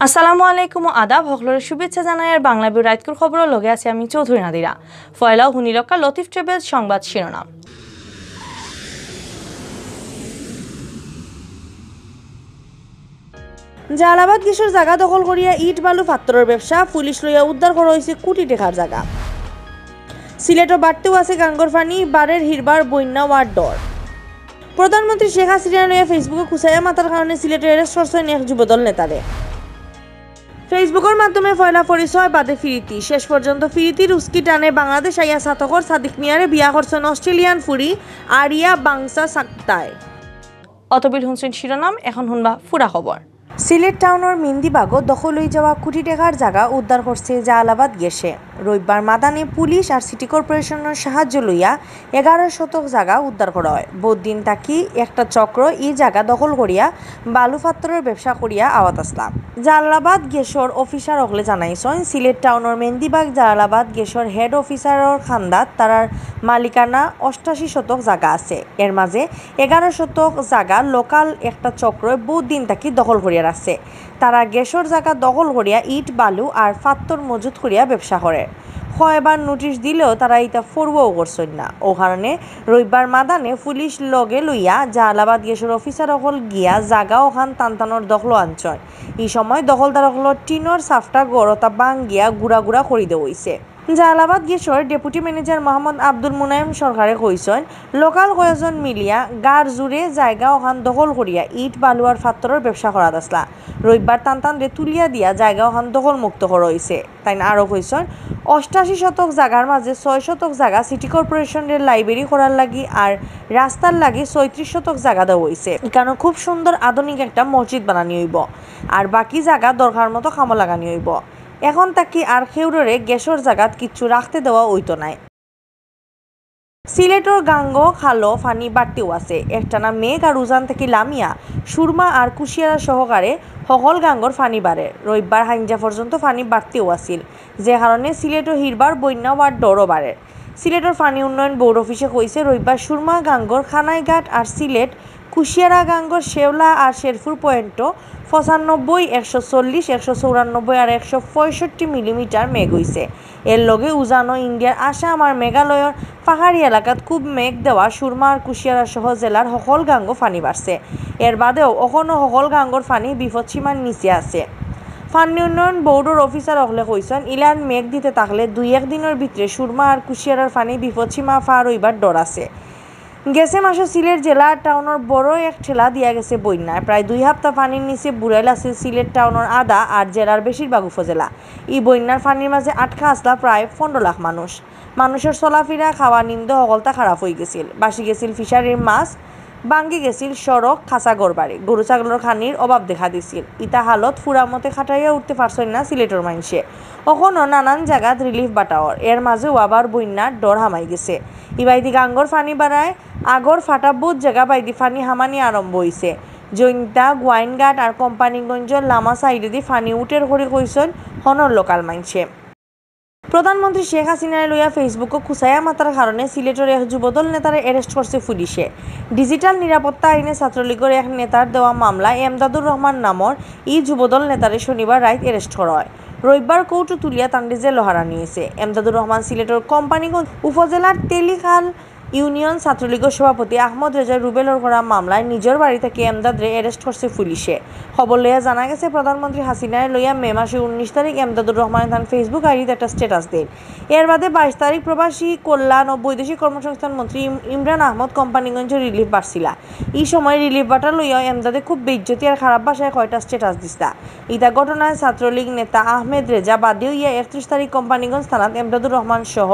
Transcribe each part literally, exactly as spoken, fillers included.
আসসালামু আলাইকুম ও আদাব, হকলরে শুভেচ্ছা জানাইয়ার বাংলা ভিউ রাইতকুর খবরর লগে আছি আমি চৌধুরী নাদিরা। পয়লাউ হুনিলউক্কা লতিফ ট্রেভেলস সংবাদ শিরোনাম। জালালাবাদ গ্যাসর জাগা দখল করিয়া ইট বালু ফাত্তরর ব্যবসা, পুলিশ লইয়া উদ্ধার করা অইছে কুটি টেকার জাগা। সিলেটো বাড়তেউ আছে গাঙ্গর পানি, বাড়ের হিরবার বইন্যা অওয়ার ডর। প্রধানমন্ত্রী শেখ হাসিনা লইয়া Facebook-ও কুচাইয়া মাতার কারণে সিলেটো arrest করছইন এক যুবদল নেতারে। Facebook-র মাধ্যমে পয়লা পরিচয় বাদে ফিরিতি, শেষ পর্যন্ত ফিরিতির উস্কি টানে বাংলাদেশ আইয়া ছাতকর সাদিক মিয়ারে বিয়া করছইন অস্ট্রেলিয়ান ফুরি আরিয়া বাংসা সাক্তায়। অতবিল হুনছইন শিরোনাম, এখন হুনবা পুরা খবর। সিলেট টাউনর মেন্দিবাগো দখল অইযাওয়া কুটি টেকার জাগা উদ্ধার করছে জালালাবাদ গ্যাসে। রবিবার মাদানে পুলিশ আর সিটি কর্পোরেশনর সাহায্য লইয়া এগারো শতক জাগা উদ্ধার করা অয়। বউত দিন থাকি একটা চক্র ই জাগা দখল করিয়া বালু ফাত্তরর ব্যবসা করিয়া আওয়াত আছলা। জালালাবাদ গ্যাসর অফিসার অকলে জানাইছইন, সিলেট টাউনর মেন্দিবাগ জালালাবাদ গ্যাসর হেড অফিসারর খান্দাত তারার মালিকানা অষ্টাশি শতক জাগা আছে। এর মাঝে এগারো শতক জাগা লোকাল একটা চক্রয় বউত দিন থাকি দখল করিয়া রাখছে। তারা গ্যাসর জাগা দখল করিয়া ইট, বালু আর ফাত্তর মজুত করিয়া ব্যবসা করের। কয়বার নোটিশ দিলেও তারা ইতা পরোয়াও করছইন না। অউ কারণে রবিবার মাদানে পুলিশ লগে লইয়া জালালাবাদ গ্যাসর অফিসার অকল গিয়া জাগা অখান তান তানর দখলো আনছইন। ই সময় দখলদার অকলর টিনর সাফটা ঘর অতা ভাঙ্গিয়া গুড়া গুড়া করি দেওয়া অইছে। জালালাবাদ গ্যাসর ডেপুটি ম্যানেজার মোহাম্মদ আব্দুল মুনায়েম সরকারে কইছইন, লোকাল কয়েকজন মিলিয়া গার জুড়ে জাগা অখান দখল করিয়া ইট, বালু আর ফাত্তরর ব্যবসা করাত আছলা। রবিবার তান তানরে তুলিয়া দিয়া জাগা অখান দখল মুক্ত করা অইছে। তাইন আরো কইছইন, অষ্টাশি শতক জাগার মাঝে ছয় শতক জাগা সিটি কর্পোরেশনরে লাইব্রেরি করার লাগি আর রাস্তার লাগি ছয়ত্রিশ শতক জাগা দেওয়া অইছে। ইখানো খুব সুন্দর আধুনিক একটা মসজিদ বানানি অইবো, আর বাকি জাগা দরকার মতো কামো লাগানি অইবো। এখন থাকি আর কেউররে গ্যাসর জাগাত কিচ্ছু রাখতে দেওয়া অইতো নায়। সিলেটর গাঙ্গো খালো পানি বাড়তেউ আছে। একটানা মেঘ আর উজান থাকি লামিয়া সুরমা আর কুশিয়ারা সহকারে হকল গাঙ্গর পানি বাড়ের। রবিবার হাইঞ্জা পর্যন্ত পানি বাড়তেউ আছিল, যে কারণে সিলেটো হিরবার বইন্যা অওয়ার ডরও বাড়ের। সিলেটর পানি উন্নয়ন বোর্ড অফিসে কইছে, রবিবার সুরমা গাঙ্গর কানাইঘাট আর সিলেট কুশিয়ারা গাঙ্গর শেওলা আর শেরপুর পয়েন্টো পঁচানব্বই, একশো চল্লিশ, একশো চৌরানব্বই আর একশো পঁয়ষট্টি মিলিমিটার মেঘ অইছে। এর লগে উজানো ইন্ডিয়ার আসাম আর মেঘালয়র পাহাড়ি এলাকাত খুব মেঘ দেওয়া সুরমা আর কুশিয়ারা সহ জেলার হকল গাঙ্গো পানি বাড়ছে। এর বাদেও অখনো হকল গাঙ্গর পানি বিপদসীমার নিচে আছে। পানি উন্নয়ন বোর্ডর অফিসার অকলে কইছইন, ইলান মেঘ দিতে থাকলে দুই এক দিনর ভিতরে সুরমা আর কুশিয়ারার পানি বিপদসীমা পার অইবার ডর আছে। গেছে মাসো সিলেট জেলা টাউনর বড় এক ঠেলা দিয়া গেছে বইন্যায়। প্রায় দুই হাপ্তা পানির নিচে বুড়াইল আছিল সিলেট টাউনর আধা আর জেলার বেশিরভাগ উপজেলা। ই বইন্যার পানির মাঝে আটকা আছলা প্রায় পনেরো লাখ মানুষ। মানুষর চলাফিরা, খাওয়া, নিন্দ হকলতা খারাপ অইগেছিল। বাসি গেছিল ফিশারির মাছ, ভাঙ্গি গেছিল সড়ক, খাসা ঘরবাড়ি, গরু ছাগলর খানির অভাব দেখা দিছিল। ইতা হালত ফুরা মতে খাটাইয়া উঠতে পারছইন না সিলেটর মাইনষে। অখনো নানান জাগাত রিলিফ বাটা অর, এর মাঝেও আবার বইন্যার ডর হামাই গেছে। ইবায়দি গাঙ্গর পানি বাড়ায়, আগর ফাটা বউত জাগা বাইদি পানি হামানি আরম্ভ অইছে। জৈন্তা, গোয়াইনঘাট আর কোম্পানীগঞ্জর লামা সাইডেদি পানি উঠের করি কইছইন হনর লোকাল মাইনষে। প্রধানমন্ত্রী শেখ হাসিনারে লইয়া Facebook-ও কুচাইয়া মাতার কারণে সিলেটর এক যুবদল নেতারে arrest করছে পুলিশে। ডিজিটাল নিরাপত্তা আইনে ছাত্রলীগর এক নেতার দেওয়া মামলায় এমদাদুর রহমান নামর ই যুবদল নেতারে শনিবার রাইত arrest করা অয়। রবিবার কোর্টো তুলিয়া তানরে জেলো হারানি অইছে। এমদাদুর রহমান সিলেটর কোম্পানীগঞ্জ উপজেলার তেলিখাল ইউনিয়ন ছাত্রলীগর সভাপতি আহমদ রেজা রুবেলর করা মামলায় নিজর বাড়ি থাকি এমদাদরে arrest করছে পুলিশে। খবর লইয়া জানা গেছে, প্রধানমন্ত্রী হাসিনারে লইয়া মে মাসর উনিশ তারিখ এমদাদুর রহমানে তান Facebook ID-ত একটা status দেইন। এর বাদে বাইশ তারিখ প্রবাসী কল্যাণ ও বৈদেশিক কর্মসংস্থান মন্ত্রী ইম-, ইমরান আহমদ কোম্পানীগঞ্জর রিলিফ বাটছিলা। ই সময় রিলিফ বাটা লইয়াও এমদাদে খুব বেইজ্জতি আর খারাপ ভাষায় কয়টা status দিছলা। ইতা ঘটনায় ছাত্রলীগ নেতা আহমেদ রেজা বাদী অইয়া একত্রিশ তারিখ কোম্পানীগঞ্জ থানাত এমদাদুর রহমান সহ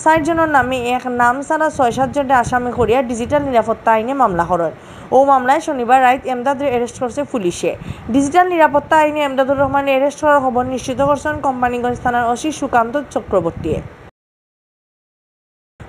চাইর জনর নামে এক নাম ছাড়া ছয় সাত জনরে আসামি করিয়া ডিজিটাল নিরাপত্তা আইনে মামলা করইন। অউ মামলায় শনিবার রাইত এমদাদরে arrest করছে পুলিশে। ডিজিটাল নিরাপত্তা আইনে এমদাদুর রহমানরে arrest করার খবর নিশ্চিত করছইন কোম্পানীগঞ্জ থানার OC সুকান্ত চক্রবর্তীয়ে।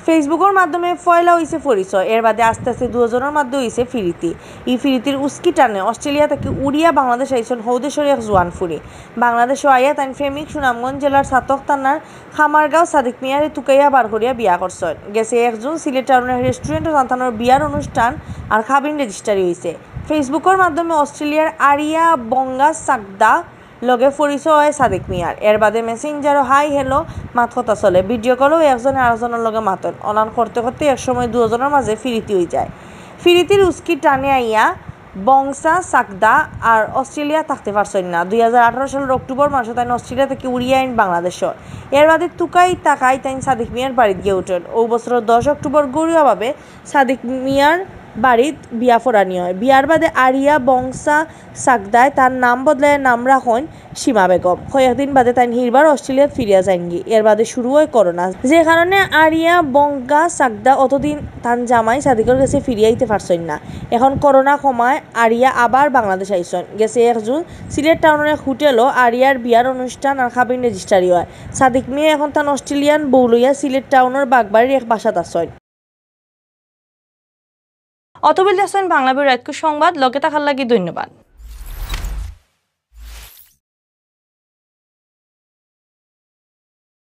Facebook-র মাধ্যমে পয়লা অইছে পরিচয়, এর বাদে আস্তে আস্তে দুইজনর মাঝে অইছে ফিরিতি। ই ফিরিতির উস্কি টানে অস্ট্রেলিয়া থাকি উড়িয়া বাংলাদেশ আইছইন হউ দেশর এক জোয়ান ফুরি। বাংলাদেশো আইয়া তাইন প্রেমিক সুনামগঞ্জ জেলার ছাতক থানার খামারগাঁও সাদিক মিয়ারে তুকাইয়া বার করিয়া বিয়া করছইন। গেছে এক জুন সিলেট টাউনর এক restaurant-ও তান তানর বিয়ার অনুষ্ঠান আর কাবিন registry অইছে। Facebook-র মাধ্যমে অস্ট্রেলিয়ার আরিয়া বঙ্গা সাকদা লগে পরিচয় অয় সাদিক মিয়ার। এর বাদে মেসেঞ্জারো হাই হ্যালো মাত কথা চলে। ভিডিও কলও একজনে আরকজনর লগে মাতইন। অলান করতে করতে এক সময় দুইজনর মাঝে ফিরিতি অইযায়। ফিরিতির উস্কি টানে আইয়া বংসা সাকদা আর অস্ট্রেলিয়া থাকতে পারছইন না। দুই হাজার আঠারো সালর অক্টোবর মাসো তাইন অস্ট্রেলিয়া থাকি উড়িয়া আইন বাংলাদেশো। এর বাদে তুকাই তাকাই তাইন সাদিক মিয়ার বাড়িত গিয়া উঠইন। অউ বছরর দশ অক্টোবর ঘরুয়াভাবে সাদিক মিয়ার বাড়িত বিয়া পড়ানি অয়। বিয়ার বাদে আরিয়া বংসা সাকদায় তার নাম বদলাইয়া নাম রাখইন সীমা বেগম। কয়েকদিন বাদে তাইন হিরবার অস্ট্রেলিয়াত ফিরিয়া যাইনগি। এর বাদে শুরু অয় করোনা, যে কারণে আরিয়া বংগা সাকদা অতদিন তান জামাই সাদিকর গেছে ফিরিয়া আইতে পারছইন না। এখন করোনা কমায় আরিয়া আবার বাংলাদেশ আইছইন। গেছে এক জুন সিলেট টাউনর এক হোটেলো আরিয়ার বিয়ার অনুষ্ঠান আর কাবিন রেজিস্টারি অয়। সাদিক মিয়া এখন তান অস্ট্রেলিয়ান বউ লইয়া সিলেট টাউনর বাগবাড়ির এক বাসাত আছইন। অতবিল দেখছইন বাংলা বই রাইতকুর সংবাদ। লগে থাকার লাগি ধন্যবাদ।